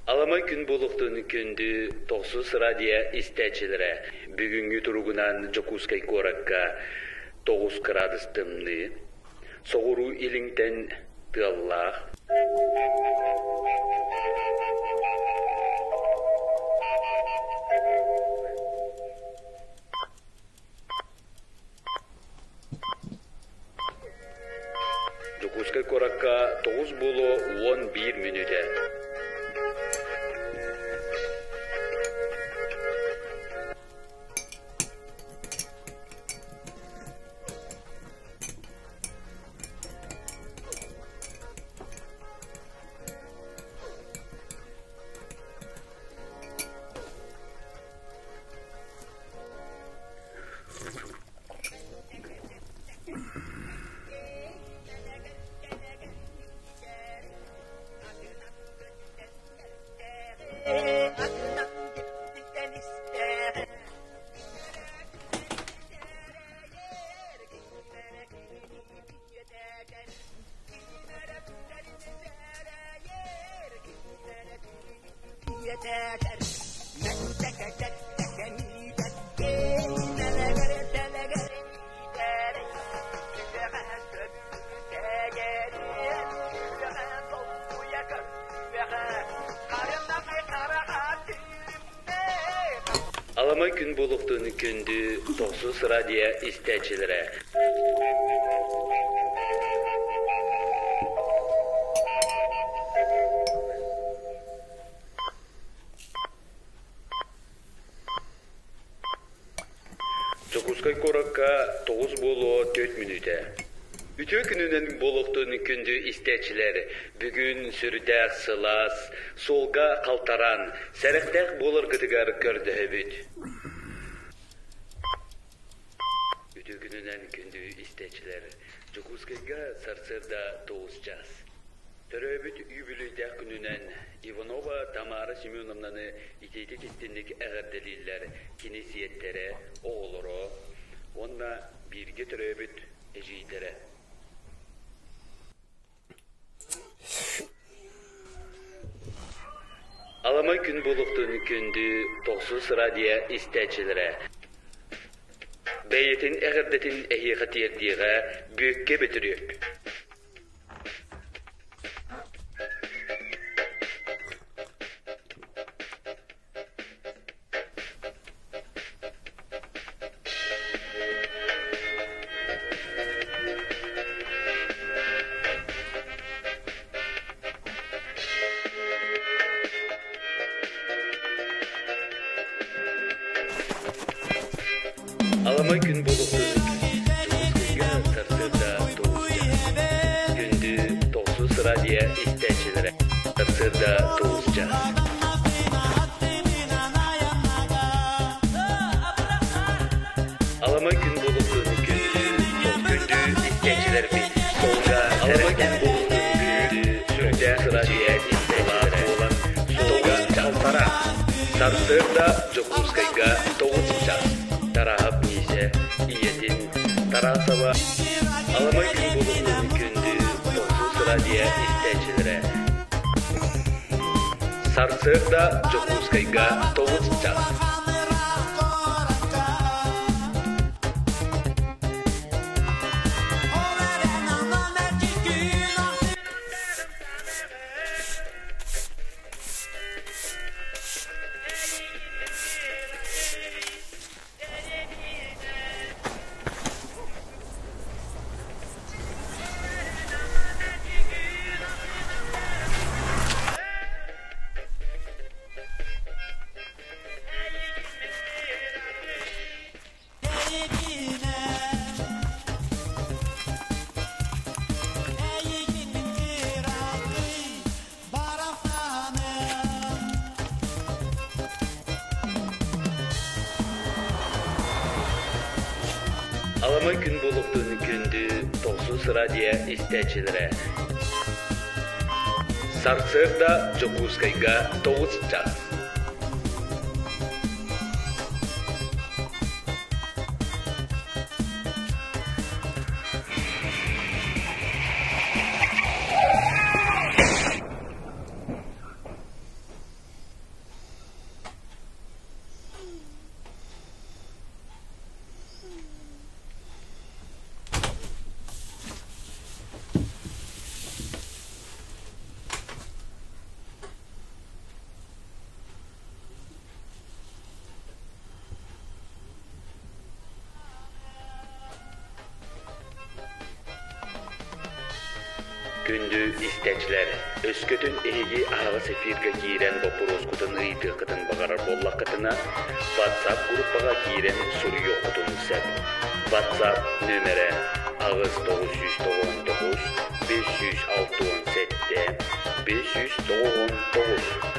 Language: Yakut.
Аламай күн буолуохтун күндү тохсус радио истээччилэрэ! Бүгүҥҥү туругунан Дьокуускай куоракка 9 кыраадыс тымныы, соҕуруу илиҥтэн тыаллаах. Дьокуускай куоракка тоҕус буолуо 11 мүнүүтэ. Аламай күн буолуохтун күндү тохсус радио истээччилэрэ! Дьокуускай куоракка тоҕус буолуо 4 мүнүүтэ. Үтүө күнүнэн буолуохтун күндү истээччилэр! Бүгүн сүрдээх сылаас, суолга халтараан, сэрэхтээх буоларгытыгар көрдөһөбүт. Үтүө күнүнэн күндү истээччилэр! Дьокуускайга сарсыарда 9 чаас. Төрөөбүт үбүлүөйдээх күнүнэн Иванова Тамара Семеновнаны итиитик истинник эҕэрдэлииллэр кини сиэттэрэ, оҕолоро уонна бииргэ төрөөбүт эдьиийдэрэ. Аламай күн буолуохтун күндү тохсус радио истээччилэрэ! Бэйэтин эҕэрдэтин эһиэхэ тиэрдиэҕэ Бүөккэ Бөтүрүөп. Аламай күн буолуохтун Дьокуускайга сарсыарда 9 чаас. Күндү тохсус радио истээччилэрэ сарсыарда 9 чаас. Аламай күн буолуохтун күндү күндү истээччилэрбит суолга Аламай күн буолуохтун күндү сүрдээх радио истээччилэрэ буолан суолга чалтара. Сарсыарда Дьокуускайга 9 чаас. Тараһап Миисэ ийэтин Тарасова Аламай күн буолуохтун күндү тохсус радио истээччилэрэ. Сарсыарда Дьокуускайга 9 чаас. Аламай күн буолуохтун күндү тохсус радио истээччилэрэ! Сарсыарда Дьокуускайга 9 чаас. Күндү истээччилэр, өскөтүн эһиги аһаҕас эфиргэ киирэн боппуруоскутун ыйытыаххытын баҕарар буоллаххытына, WhatsApp группаҕа киирэн суруйуоххутун сөп. WhatsApp нүөмэрэ 8999 567 599.